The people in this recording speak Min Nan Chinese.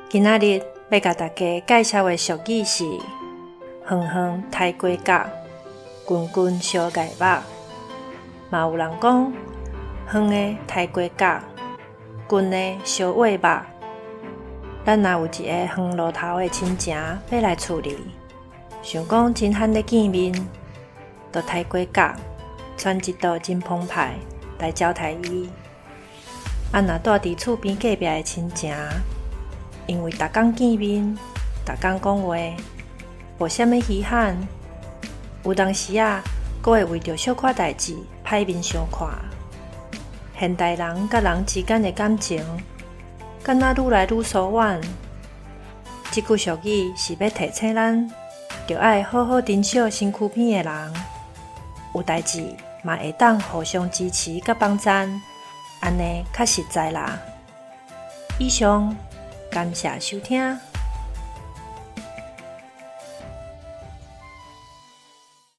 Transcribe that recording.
今仔日欲共大家介紹的俗語是：遠遠刣雞角，近近相礙目。嘛有人講，遠的刣雞角，近的相挖肉。咱若有一個遠路頭的親情欲來厝裡，想講真罕咧見面，就刣雞角，穿一道真澎湃來招待伊。啊，若蹛佇厝邊隔壁的親情，因為逐工見面，逐工講話，無啥物稀罕，有當時仔，閣會為著小可代誌歹面相看。現代人佮人之間的感情，敢若愈來愈疏遠。這句俗語是欲提醒咱，著愛好好珍惜身軀邊的人，有代誌嘛會當互相支持佮幫贊，按呢較實在啦。以上，感謝收聽。